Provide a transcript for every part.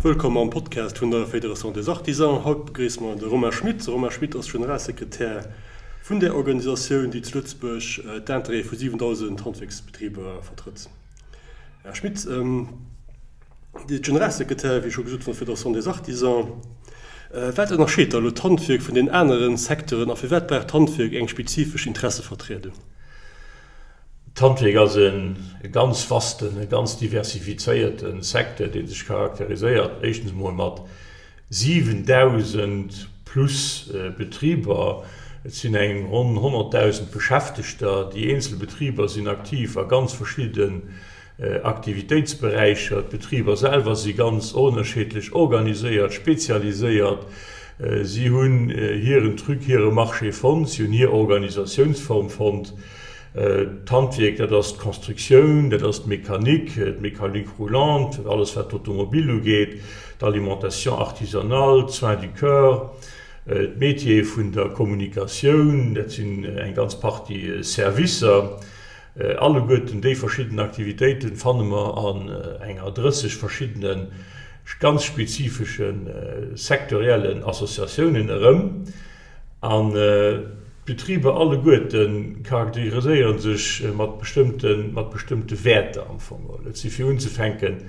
Wëllkomm am Podcast vun der Fédération des Artisans. Haut begréisse mer de Romain Schmit. De Romain Schmit ass Generalsekretär vun där Organisatioun, déi zu Lëtzebuerg d'Intérêtë vu 7.000 Handwierksbetriber vertrëtt. Här Schmit, Dir sidd Generalsekretär, wéi scho gesot, vun der Fédération des Artisans. Wat ënnerscheet da elo d'Handwierk vun den anere Secteuren a firwat brauch d'Handwierk eng spezifesch Interessevertriedung? D'Handwierk ass e ganz vasten, e ganz diversifizéierte Secteur, dee sech charakteriséiert éischtens emol mat 7.000 plus Betriber. Et sinn eng ronn 100.000 Beschäftegter. Déi eenzel Betriber sinn aktiv a ganz verschidden Aktivitéitsberäicher. D'Betriber selwer si ganz ënnerscheedlech organiséiert, spezialiséiert. Si hunn hiren Truc, hire Marché fonnt, si hunn hir Organisatiounsform fonnt. D'Handwierk, dat ass d'Constructioun, dat ass d'Mécanique, d'Mécanique roulante, alles wat d'Automobile ugeet, d'Alimentation artisanale, d'Soins du cœur, d'Métiere vun der Kommunikatioun, dat sinn eng ganz Partie Servicer. Alleguerten déi verschidden Aktivitéite fanne mer an enger 30 verschiddene ganz spezifesche sektoriellen Associatiounen erëm. An d'Betriber alleguerte charakteriséiere sech mat bestëmmte, mat bestëmmte Wäerter am Fong geholl. Et si fir unzefänke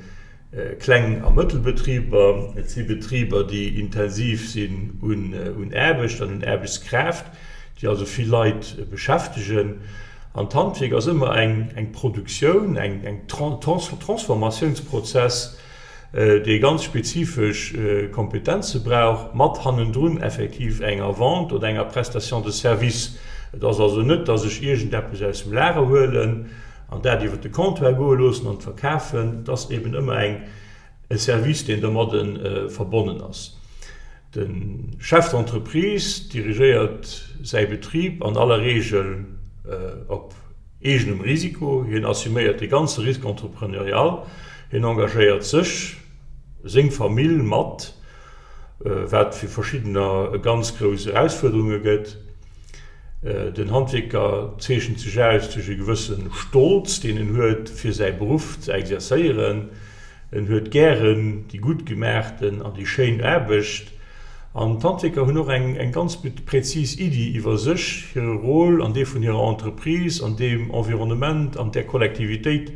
Kleng a Mëttelbetriber, et si Betriber, déi intensiv sinn un Aarbecht an un Aarbechtskraaft, déi also vill Leit beschäftegen. An d'Handwierk ass ëmmer eng Produktioun, eng Transformatiounsprozess, dee ganz spezifesch Kompetenze brauch, mat hannendrun effektiv enger Vente oder enger Prestation de service. Et ass also net, dass ech iergendeppes aus dem Lager huelen an dat iwwer de Comptoir goe loossen an verkafen. Et ass eben ëmmer eng e Service, deen domadde verbonnen ass. De Chef d'entreprise dirigéiert säi Betrib an aller Regel op eegenem Risiko. Hien assuméiert de ganze Risque entrepreneurial. Hien engagéiert sech, seng Famill mat, wat fir verschiddener ganz grouss Erausfuerderunge gëtt. Den Handwierker zeechent sech aus duerch e gewësse Stolz, deen en huet, fir säi Beruff ze exerzéieren. En huet gären déi gutt gemaachten an déi schéin Aarbecht. An d'Handwierker hunn och eng ganz präzis Iddi iwwer sech, hire Rôle an dee vun hirer Entreprise, an deem Environnement, an där Kollektivitéit,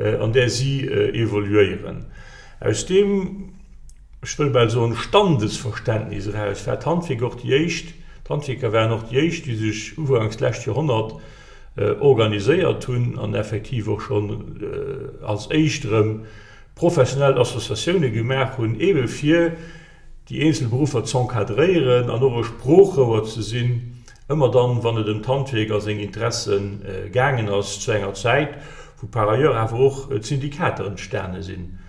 an där si evoluéieren. Aus deem. ech wëll bal soen, Standesverständnis eraus, war d'Handwierk och déi éischt, d'Handwierker waren och déi éischt, déi sech ufanks d'lescht Joerhonnert organiséiert hunn an effektiv och schonn als éischt erëm professionell Associatioune gemaach hunn, eebe fir déi eenzel Beruffer z'encadréieren an och e Sproochrouer ze sinn, ëmmer dann, wann et ëm d'Handwierk a seng Interesse gaangen ass, zu enger Zäit, wou par ailleurs awer och d'Syndikater entstane sinn.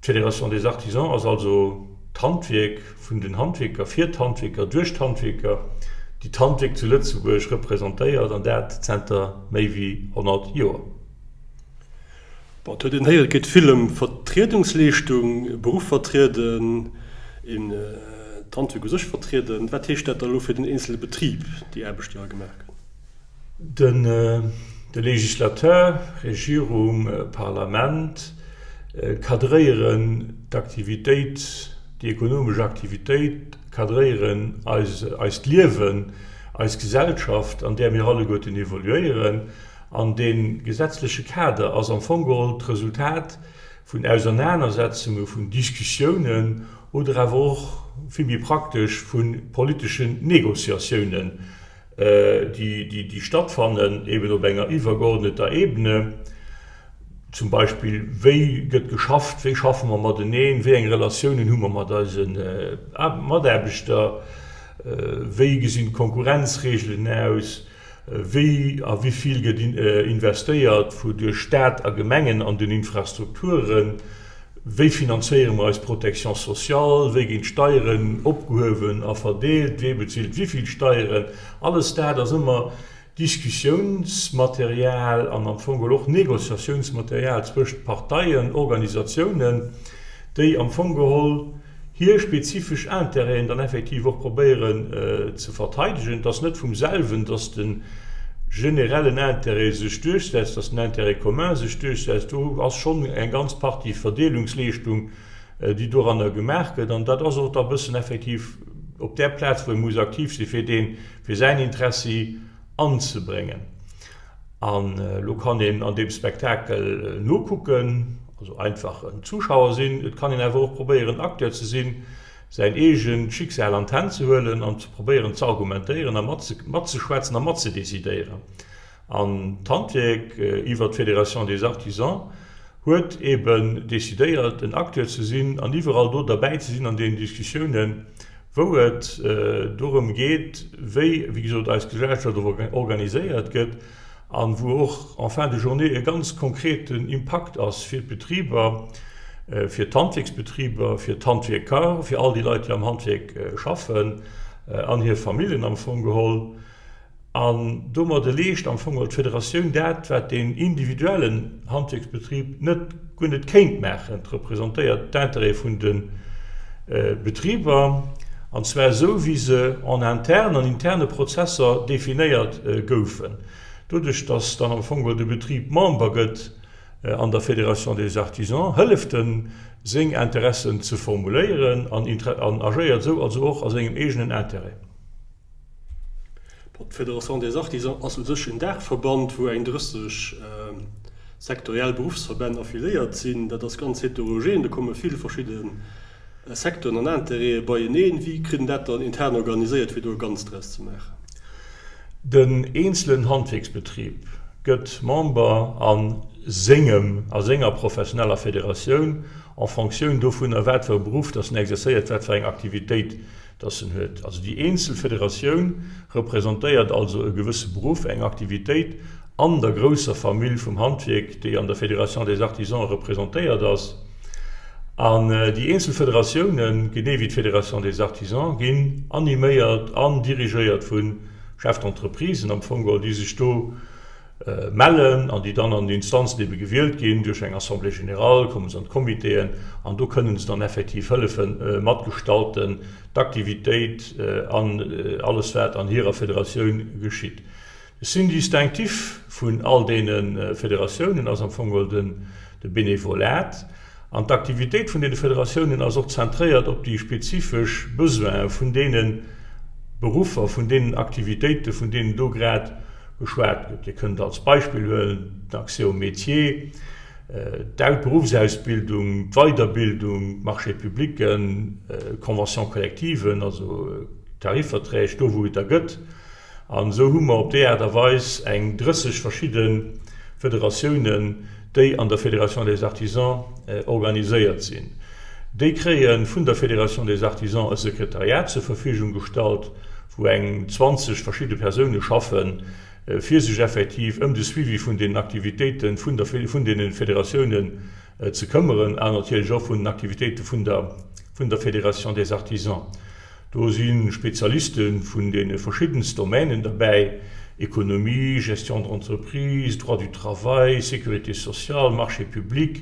D'Fédération des Artisans ass also d'Handwierk vun den Handwierker, fir d'Handwierker, duerch d'Handwierker, déi d'Handwierk zu Lëtzebuerg representéiert, an dat zenter méi wéi 100 Joer. Bon, et huet een héieren, et geet vill ëm Vertriedungsleeschtung, Beruff vertrieden, een d'Handwierk u sech vertrieden. Wat heescht dat da elo fir den eenzele Betrib, déi Aarbecht, déi hei gemaach gëtt? De Législateur, Regierung, Parlament, cadréieren d'Aktivitéit, déi ekonomesch Aktivitéit, cadréieren eist Liewen, eis Gesellschaft, an där mir alleguerten evoluéieren. An dee gesetzleche Kader ass am Fong geholl d'Resultat vun Ausernanersetzunge, vun Diskussiounen oder awer och, vill méi praktesch, vu politeschen Négociatiounen, déi stattfannen, eben op enger iwwergeordneter Ebene, zum Beispill, wéi gëtt geschafft, wéi schaffe mer mateneen, wéi eng Relatiounen hu mer mat eise Mataarbechter, wéi gesinn d'Konkurrenzregelen aus, wéi a wéi vill gëtt investéiert vu duerch Staat a Gemengen an den Infrastrukturen, Wéi finanzéiere mer eis Protection sociale? Wéi ginn d'Steieren opgehuewen a verdeelt? Wee bezilt wéivill Steieren? Alles dat ass ëmmer Diskussiounsmaterial an am Fong geholl och Négociatiounsmaterial zwëscht Parteien, Organisatiounen, déi am Fong geholl hir spezifesch Intérêten dann effektiv och probéieren ze verteidegen. Et ass net vum selwen, dass de generellen Intérêt sech duerchsetzt, dass den Intérêt commun sech duerchsetzt. Do ass schonn eng ganz Partie Verdeelungsleeschtung. déi doranner gemaach gëtt. An dat ass och da e bëssen effektiv op där Plaz, wou ee muss aktiv sinn, fir dee fir säin Interessi anzebréngen. An elo kann een an deem Spektakel nokucken, also einfach en Zuschauer sinn. Et kann een awer och probéieren, Acteur ze sinn, säin eegent Schicksal an d'Hänn ze huelen an ze probéieren ze argumentéieren a matzeschwätzen a matzedecidéieren. An d'Handwierk iwwer d'Fédération des Artisans huet eben decidéiert, en Acteur ze sinn an iwwerall do derbäi ze sinn an deenen Diskussiounen, wou et dorëm geet, wéi, wéi gesot, eis Gesellschaft organiséiert gëtt a wou och en fin de journée e ganz konkreten Impakt ass fir d'Betriber, fir d'Handwierksbetriber, fir d'Handwierker, fir all déi Leit, déi am Handwierk schaffen an hir Familljen am Fong geholl. An domadde leescht am Fong d'Federatioun dat, wat deen individuellen Handwierksbetrib net, guer net kéint maachen. Et representéiert d'Intérêtë vun de Betriber, an zwar esou, wéi se en interne, an interne Prozesser definéiert goufen. Doduerch, dass dann am Fong de Betrib Member gëtt an der Fédération des Artisans, hëlleft en, seng Interessen ze formuléieren an agéiert esou also och a sengem eegenen Intérêt. D'Fédération des Artisans ass u sech en Daachverband, wou eng 30 sektoriell Beruffsverbänn affiliéiert sinn. Dat ass ganz heterogen, do komme vill verschidde Secteuren an Intérêtë beieneen. Wéi kritt een dat dann intern organiséiert, fir do e Ganzt draus ze maachen? Den eenzelen Handwierksbetrib gëtt Member a sengem, a senger professioneller Federatioun, en Fonctioun dovunner, wat fir e Beruff datt en exerzéiert, wat fir eng Aktivitéit dass en huet. Also déi eenzel Federatioun representéiert also e gewësse Beruff, eng Aktivitéit an der grousser Famill vum Handwierk, déi an der Fédération des Artisans representéiert ass. An déi eenzel Federatiounen, genee wéi d'Fédération des Artisans, ginn animéiert an dirigéiert vu Chefs d'entreprisen am Fong geholl, déi sech do mellen an déi dann an den Instanzen ebe gewielt ginn duerch eng Assemblée générale, komme se an d'Comitéen an do kënnen se dann effektiv hëllefen matgestalten d'Aktivitéit an alles wat an hirer Federatioun geschitt. De Signe distinctif vun all deene Federatiounen ass am Fong geholl de Benevolat an d'Aktivitéit vun deene Federatiounen ass och zentréiert op déi spezifesch Besoine vun deene Beruffer, vun deenen Aktivitéite vun deenen do grad geschwat gëtt. Dir kënnt als Beispill huelen den Accès aux métiers, d'Beruffsausbildung, d'Weiderbildung, d'Marchés publics, Conventions collectives, also Tarifverträg, do wou et der gëtt. An esou hu mer op déi Aart a Weis eng 30 verschidde Federatiounen, déi an der Fédération des Artisans organiséiert sinn. Déi kréie vun der Fédération des Artisans e Sekretariat zur Verfügung gestallt, wou eng 20 verschidde Persoune schaffen, fir sech effektiv ëm de Suivi vun deenen Aktivitéite vun der vun deene Federatiounen ze këmmeren an natierlech och vun den Aktivitéite vun der vun der Fédération des Artisans. Do si Spezialiste vun deene verschiddenst Domänen derbäi, Économie, Gestion d'entreprise, Droit du travail, Sécurité sociale, Marchés publics,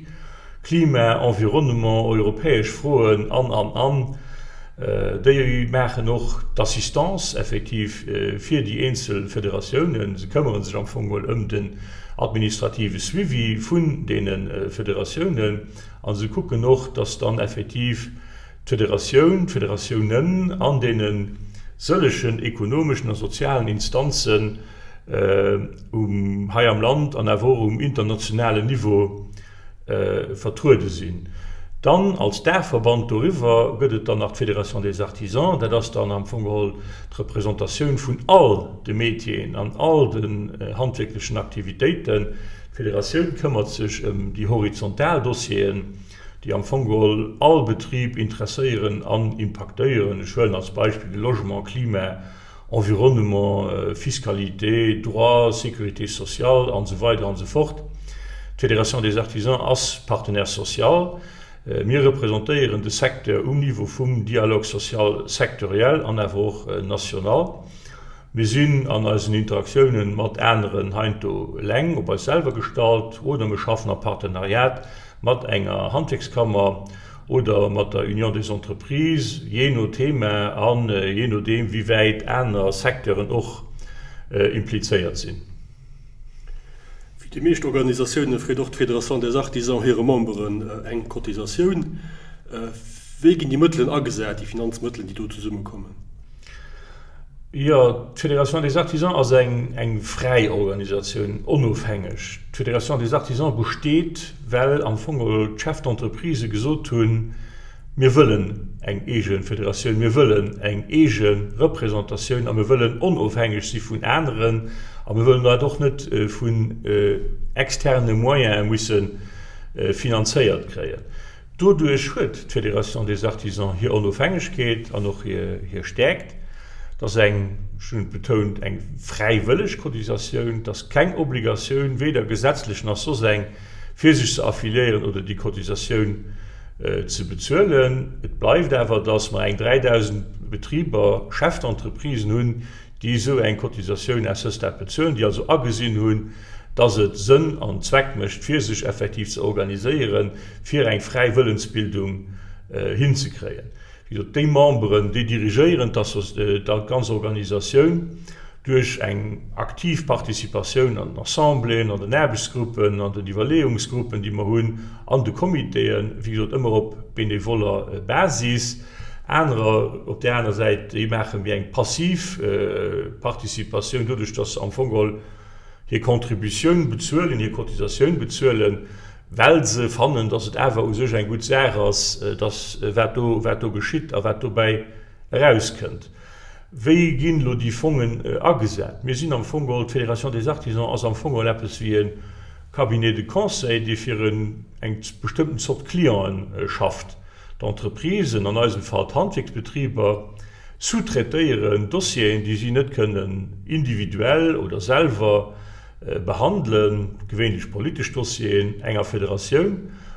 Klima, Environnement, europäesch Froen an, an, an. Déi maachen och d'Assistance effektiv fir déi eenzel Federatiounen. Se këmmere sech am Fong geholl ëm den administrative Suivi vun deene Federatiounen a se kucken och, dass dann effektiv d'Federatioun, d'Federatiounen an deene sëllegen ekonomeschen a sozialen Instanzen um hei am Land an awer och um internationalen Niveau vertruede sinn. Dann als Daachverband doriwwer gëtt et dann nach d'Fédération des Artisans, dat ass dann am Fong geholl d'Representatioun vun all de Métieren an all den handwierklechen Aktivitéiten. D'Federatioun këmmert sech ëm déi horizontal Dossieren, déi am Fong geholl all Betrib interesséieren an impaktéieren. Ech huelen als Beispill de Logement, Klima, Environnement, Fiscalité, Droit, Sécurité sociale an esou weider an esou fort. D'Fédération des Artisans ass Partenaire social. Mir representéieren de Secteur um Niveau vum Dialogue social sectoriel an awer och national. Mir sinn an eisen Interaktiounen mat aneren heiansdo eleng op eis selwer gestallt oder mir schaffen am Partenariat mat enger Handwierkskammer oder mat der Union des Entreprises, jee no Thema a jee nodeem wéi wäit aner Secteuren och implizéiert sinn. Wéi déi meescht Organisatioune freet och d'Fédération des Artisans hire Memberen eng Cotisatioun. Wéi ginn déi Mëttelen agesat, déi Finanzmëttelen, déi do zesummekommen? Jo, d'Fédération des Artisans ass eng eng fräi Organisatioun, onofhängeg. D'Fédération des Artisans besteet, well am Fong geholl d'Chefs d'entreprise gesot hunn, Mir wëllen eng eege Federatioun, mir wëllen eng eege Représentatioun a mir wëllen onofhängeg si vun aneren a mir wëllen dat och net vun externe Moyene musse finanzéiert kréien. Doduerch huet d'Fédération des Artisans hir Onofhängegkeet an och hir Stäerkt. Et ass eng, ech hunn et betount, eng fräiwëlleg Cotisatioun. Et ass keng Obligatioun, weder gesetzlech nach soss eng, fir sech ze affiliéieren oder déi Cotisatioun ze bezuelen. Et bleift awer, dass mer eng 3.000 Betriber, Chef-d'entreprisen hunn, déi esou eng Cotisatioun à ce stade bezuelen, déi also agesinn hunn, dass et Sënn an Zweck mécht, fir sech effektiv ze organiséieren, fir eng fräi Wëllensbildung hinzekréien. Wéi gesot, déi Memberen, déi dirigéieren d'ganz Organisatioun duerch eng aktiv Participatioun an den Assembléeën, an den Aarbechtsgruppen, an den Iwwerleeungsgruppen, déi mer hunn, an de Comitéen, wéi gesot, ëmmer op benevoller Basis. Anerer op där aner Säit, déi maache méi eng passiv Participatioun, doduerch dass se am Fong geholl hir Contributioun bezuelen, hir Cotisatioun bezuelen, well se fannen, dass et awer u sech eng gutt Saach ass, dass wat do, wat do geschitt a wat dobäi erauskënnt. Wéi ginn elo déi Fongen agesat? Mir sinn am Fong geholl, d'Fédération des Artisans ass am Fong geholl eppes wéi e Cabinet de conseil, dee fir eng bestëmmten Zort Clienten schafft. D'Entreprisen, an eisem Fall d'Handwierksbetriber, sous-traitéieren Dossieren, déi si net kënnen individuell oder selwer behandelen, gewéinlech politesch Dossieren, enger Federatioun.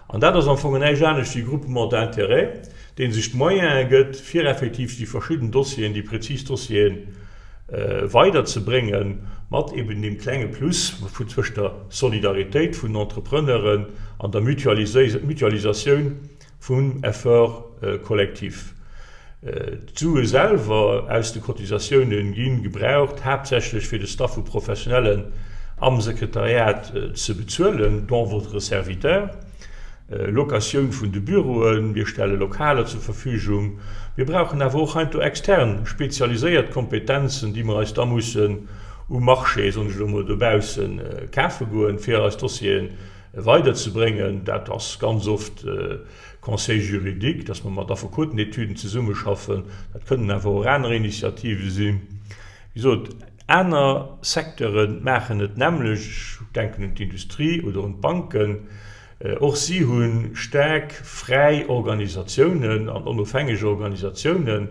An dat ass am Fong näischt anescht wéi e Groupement d'intérêts, dee sech d'Moyene gëtt, fir effektiv déi verschidden Dossieren, déi prezis Dossieren weiderzebréngen, mat eben deem klenge Plus vun zwëscht der Solidaritéit vun den Entrepreneuren an der Mutualisatioun vum Effort collectif. D'Sue selwer aus de Cotisatioune gi gebraucht haaptsächlech fir de Staff vu Professionellen am Sekretariat ze bezuelen, dont votre serviteur, Locatioun vun de Büroen, mir stelle Lokaler zur Verfügung. Mir brauchen awer och heiansdo extern spezialiséiert Kompetenzen, déi mer eis da mussen um Marché, soen ech elo mol, dobausse kafe goen, fir eis Dossieren weiderzebréngen. Dat ass ganz oft Conseil juridique, dass mer mat Affekotenetüden zesummeschaffen. Dat kënnen awer och aner Initiative sinn. Wéi gesot, aner Secteure maachen et nämmlech, ech denken un d'Industrie oder un d'Banken. Och si hu staark fräi Organisatiounen an onofhängeg Organisatiounen.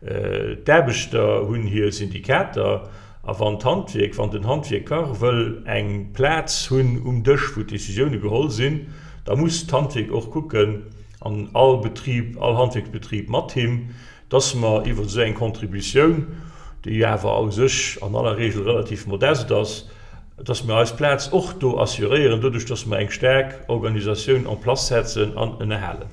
D'Aarbechter hunn hir Syndikater. A wann d'Handwierk, wann den Handwierker wëll eng Plaz hunn um Dësch, wou d'Decisioune geholl sinn, da muss d'Handwierk och kucken, an all Betrib, all Handwierksbetrib mat him, dass mer iwwer esou eng Contributioun, déi awer u sech an aller Regel relativ modest ass, dass mer eis Plaz och do assuréieren, doduerch dass mer eng staark Organisatioun en place setzen an ënnerhalen.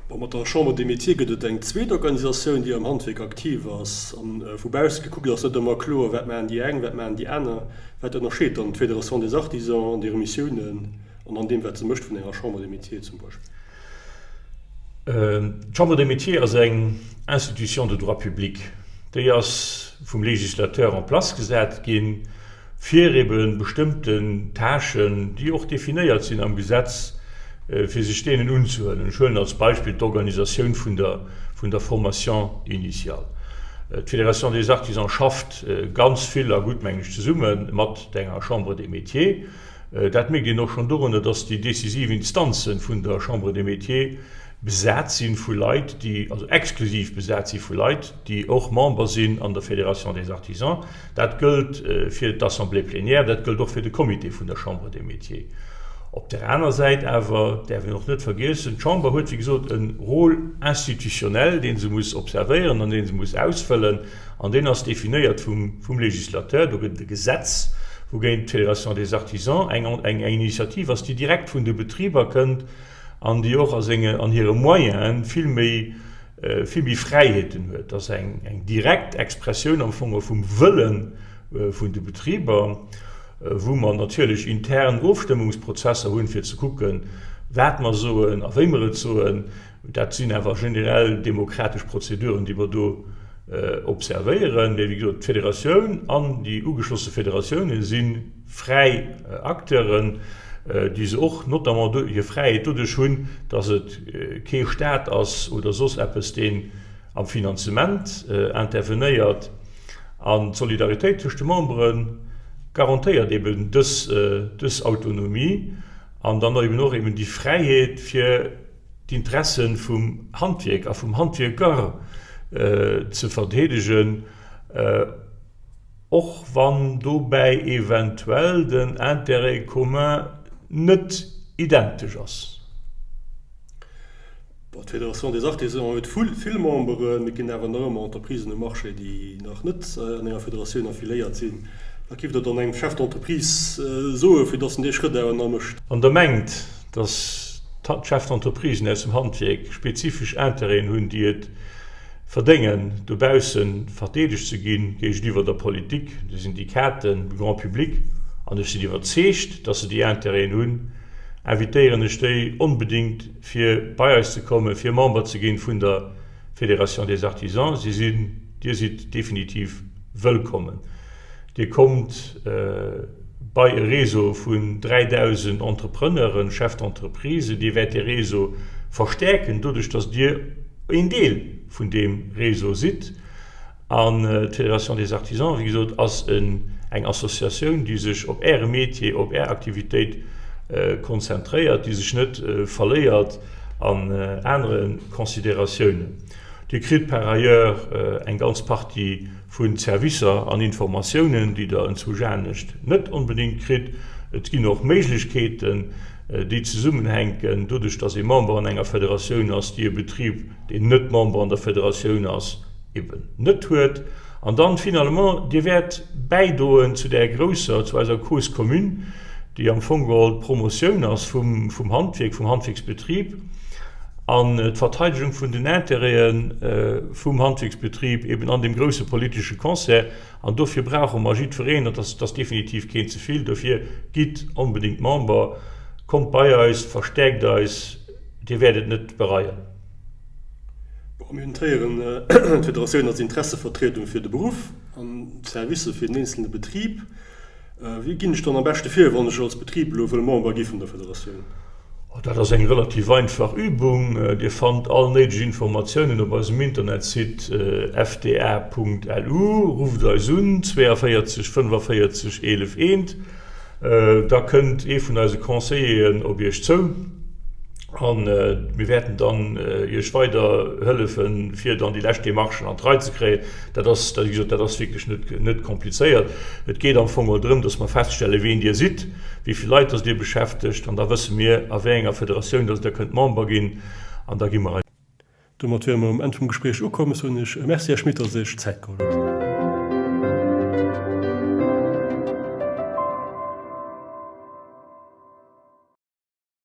Bon, mat der Chambre des Métiers gëtt et eng zweet Organisatioun, déi am Handwierk aktiv ass. A vu bausse gekuckt ass net ëmmer kloer, wat maachen déi eng, wat maachen déi aner. Wat ënnerscheet dann d'Fédération des Artisans an hire Missiounen an an deem, wat se mécht, vun enger Chambre des Métiers zum Beispill? D'Chambre des Métiers ass eng Institution de droit public. Déi ass vum Législateur en place gesat ginn, fir ebe bestëmmten Tâchen, déi och definéiert sinn am Gesetz, fir sech deenen unzehuelen. Ech huelen als Beispill d'Organisatioun vun der, vun der Formation initiale. D'Fédération des Artisans schafft ganz vill a gutt, mengen ech, zesumme mat enger Chambre des Métiers. Dat mierkt een och schonn dorunner, dass déi decisiv Instanze vun der Chambre des Métiers besat si vu Leit, déi, also exklusiv besat si vu Leit, déi och Member sinn an der Fédération des Artisans. Dat gëllt fir d'Assemblée plénière, dat gëllt och fir de Comité vun der Chambre des Métiers. Op där aner Säit awer däerf een och net vergiessen, d'Chamber huet, wéi gesot, e Rôle institutionnel, dee se muss observéieren an dee se muss ausfëllen, an deen ass definéiert vum Législateur. Do gëtt et e Gesetz, wougéint d'Fédération des Artisans eng Initiativ ass, déi direkt vun de Betriber kënnt an déi och a senge, an hire Moyene vill méi, vill méi Fräiheeten huet. Dat ass eng, eng direkt Expressioun am Fong vum Wëlle vun de Betriber, wou mer natierlech intern Ofstëmmungsprozesser hunn, fir ze kucken, wat mer soen a wéi mer et soen. Dat sinn awer generell demokratesch Prozeduren, déi mer do observéieren. Mee wéi gesot, d'Federatioun an déi ugeschlosse Federatioune si fräi Acteuren, déi se och notamment hir Fräiheet doduerch hunn, datt et kee Staat ass oder soss eppes, deen am Finanzement intervenéiert. An d'Solidaritéit tëscht de Membere garantéiert eben dës Autonomie an dann eben och eben déi Fräiheet, fir d'Interesse vum Handwierk a vum Handwierker ze verdeedegen, och wann dobäi eventuell den Intérêt commun net identesch ass. D'Fédération des Artisans huet vill Memberen, mee et ginn awer nach ëmmer Entreprisen um Marché, déi nach net an enger Federatioun affiliéiert sinn. Wat giff Der dann engem Chef d'entreprise soen, fir datt en dee Schrëtt awer nach mécht? Wann Der mengt, datt d'Chefs d'entreprisen aus dem Handwierk spezifesch Intérêten hunn, déi et verdéngen, dobausse verdeedegt ze ginn géigeniwwer der Politik, de Syndikaten, dem Grand public, an ech sinn iwwerzeegt, datt se déi Intérêten hunn, invitéieren ech déi onbedéngt, fir bei eis ze kommen, fir Member ze ginn vun der Fédération des Artisans. Si sinn, Dir sidd definitiv wëllkommen. Dir kommt bei e Réseau vun 3.000 Entrepreneuren, Chefs d'entreprise. Dir wäert dee Réseau verstäerken, doduerch dass Dir een Deel vun deem Réseau sidd. An d'Fédération des Artisans, wéi gesot, ass eng Associatioun, déi sech op Äre Métier, op Är Aktivitéit konzentréiert, déi sech net verléiert an anere Considératiounen. Dir kritt par ailleurs eng ganz Partie vu Servicer an Informatiounen, déi Der enzwousch anescht net onbedéngt kritt. Et ginn och Méiglechkeeten, déi zesummenhänken, doduerch dass ee Member an enger Federatioun ass, déi e Betrib, deen net Member an der Federatioun ass, eben net huet. An dann finalement, Dir wäert bäidroen zu där grousser, zu eiser Cause commune, déi am Fong geholl d'Promotioun ass vum, vum Handwierk, vum Handwierksbetrib an d'Verteidegung vun den Intérêtë vum Handwierksbetrib eben an deem grouse politesche Concert. An dofir brauche mer jiddwereen, an et ass definitiv keen ze vill. Dofir gitt onbedéngt Member, kommt bei eis, verstäerkt eis, Dir wäert et net bereien. Bon, mir hunn d'Héieren, d'Federatioun als Interessevertriedung fir de Beruff an d'Servicer fir den eenzelne Betrib. Wéi ginn ech dann am beschte vir, wann ech als Betrib elo wëll Member gi vun der Federatioun? Dat ass eng relativ einfach Übung. Dir fannt all néideg Informatiounen op eisem Internetsite fda.lu. Rufft eis un, 42 45 11 1. Da kënnt ee vun eise Conseilleren op Iech zou a mir wäerten dann Iech weider hëllefen, fir dann déi lescht Demarchen an d'Rei ze kréien. Dat ass, wéi gesot, dat ass wierklech net, net komplizéiert. Et geet am Fong och drëm, dass mer feststellen, wien Dir sidd, wéi vill Leit dass Dir beschäftegt an da wësse mir, a wéi enger Federatioun dass Der kënnt Member ginn an da gi mer. Domat wiere mer um Enn vum Gespréich ukomm. Ech soen Iech Merci, Här Schmit, dass Der Iech Zäit geholl hutt.